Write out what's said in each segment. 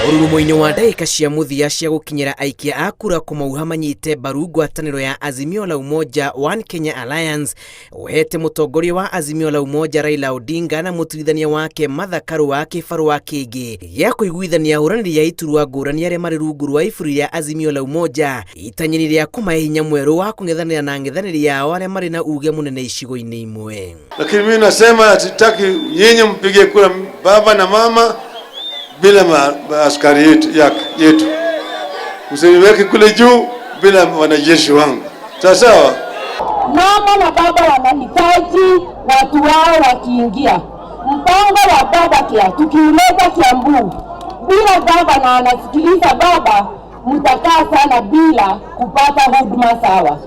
Ũrurumo-inĩ wa ndagĩka cia mũthia cia gũkinyĩra aikia a kura kũmauha manyite mbaru ngwatanĩro ya Azimio la Umoja One Kenya Alliance ũhete mũtongoria wa Azimio la Umoja Raila Odinga na mũtuithania wake Martha Karua kĩbarũa kĩngĩ gĩa kũiguithania ahũranĩri a iturwa ngũrani arĩa marĩ rungu rwa iburi rĩa Azimio la Umoja itanyĩri rĩa kũmahe hinya mwerũ wa kũng'ethanĩra na ang'ethanĩri ao arĩa marĩ na uge mũnene icigo-inĩ imwe. Lakini mimi nasema hatutaki nyinyi mpige kura baba na mama bila askari yetu, yetu. Msiniweke kule juu bila wanajeshi wangu, sawa sawa. Mama na baba wanahitaji watu wao wakiingia. Mpango wa baba kia tukiuleta Kiambu bila gavana anasikiliza baba, mtakaa sana bila kupata huduma sawa.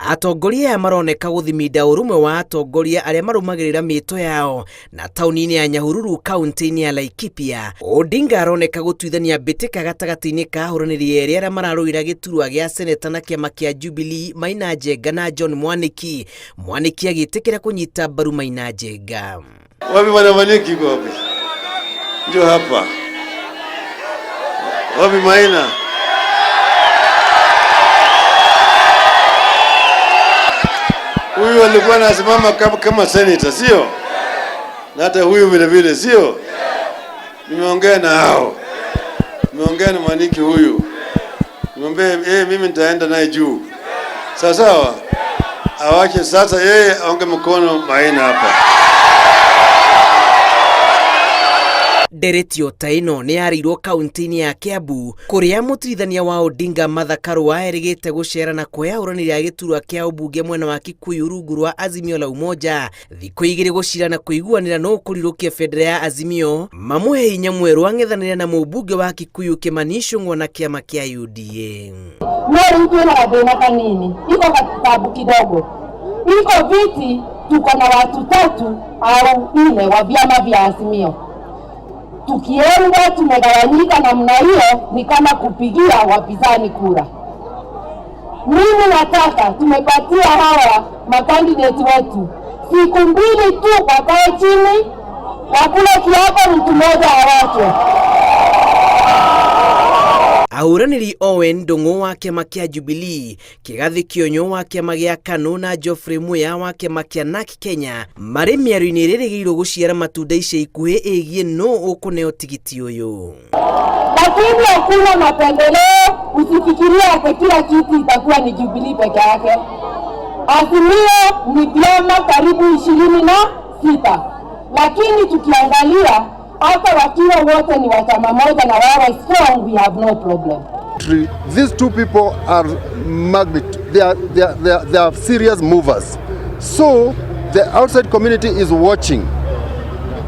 Atongoria aya maroneka gũthiminda ũrũmwe wa atongoria arĩa marũmagĩrĩra mĩto yao na taũni-inĩ ya Nyahururu kaunti-inĩ ya Laikipia. Odinga aroneka gũtuithania mbĩtĩka gatagatĩ-inĩ ka ahũranĩri erĩ arĩa mararũĩra gĩturwa gĩa seneta na kĩama kĩa Jubilee Maina Njenga na John Mwaniki. Mwaniki agĩtĩkĩra kũnyita mbaru Maina Njenga. Wapi bwana Mwaniki iko wapi? Ndio hapa. Wapi Maina? Huyu alikuwa anasimama kama senator, sio? Na hata huyu vile vile, sio? Nimeongea na hao. Nimeongea na Mwaniki huyu. Nimwambia mimi nitaenda naye juu. Sawa sawa? Awache sasa yeye aunge mkono Maina hapa. Nderetio ta ĩno nĩ yarĩirwo kaunti-inĩ ya Kiambu kũrĩa mũtuithania wa Odinga Martha Karua erĩgĩte gũcera na kuoya ahũranĩri a gĩturwa kĩa ũmbunge mwena wa Kikuyu rungu rwa Azimio la Umoja thikũ igĩrĩ gũcira na kũiguanĩra no kũrirũkia bendera ya Azimio mamũhe hinya mwerũ ang'ethanĩre na mũmbunge wa Kikuyu Kimani Ichung'wa na kĩama kĩa UDA. No rĩu twĩna gathĩna kanini, iko katabu kidogo, iko viti tuko na watu tatu au nne wa vyama vya Azimio. Tukienda tumegawanyika namna hiyo, ni kama kupigia wapinzani kura. Mimi nataka tumepatia hawa makandidati wetu siku mbili tu, wakae chini wakule kiapo, mtu mmoja awachwe. Ahũranĩri Owen Ndung'u wa kĩama kĩa Jubilee, Kĩgathĩ Kĩonyo wa kĩama gĩa KANU na Geoffrey Muya wa kĩama kĩa NARC Kenya marĩ mĩario-inĩ ĩrĩa ĩrĩgĩrĩirwo gũciara matunda ica ikuhĩ ĩgiĩ nũ ũkũneo tigiti ũyũ. Lakini hakuna mapendeleo, usifikirie ati kila kitu itakuwa ni Jubilee peke yake. Azimio ni vyama karibu 26, lakini tukiangalia hata wakiwa wote ni wa chama moja na wawe strong, we have no problem. These two people are magnet, they are serious movers. So the outside community is watching.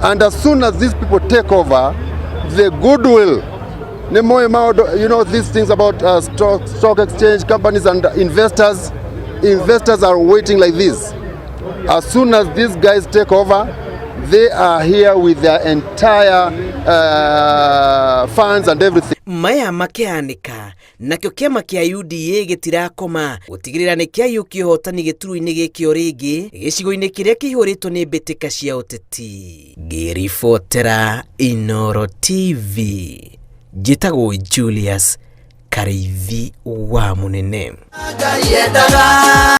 And as soon as these people take over, the goodwill, you know, these things about stock exchange companies and investors, investors are waiting like this. As soon as these guys take over, they are here with their entire funds and everything. Maya makeanĩka nakĩo kĩama kĩa UDA gĩtirakoma gũtigĩrĩra nĩ kĩaiyũkia ũhotani gĩturwa-inĩ gĩkĩ o rĩngĩ gĩcigo-inĩ kĩrĩa kĩihũrĩtwo nĩ mbĩtĩka cia ũteti. Ngĩribotera Inooro TV njĩtagwo Julius Karĩithi wa Mũnene.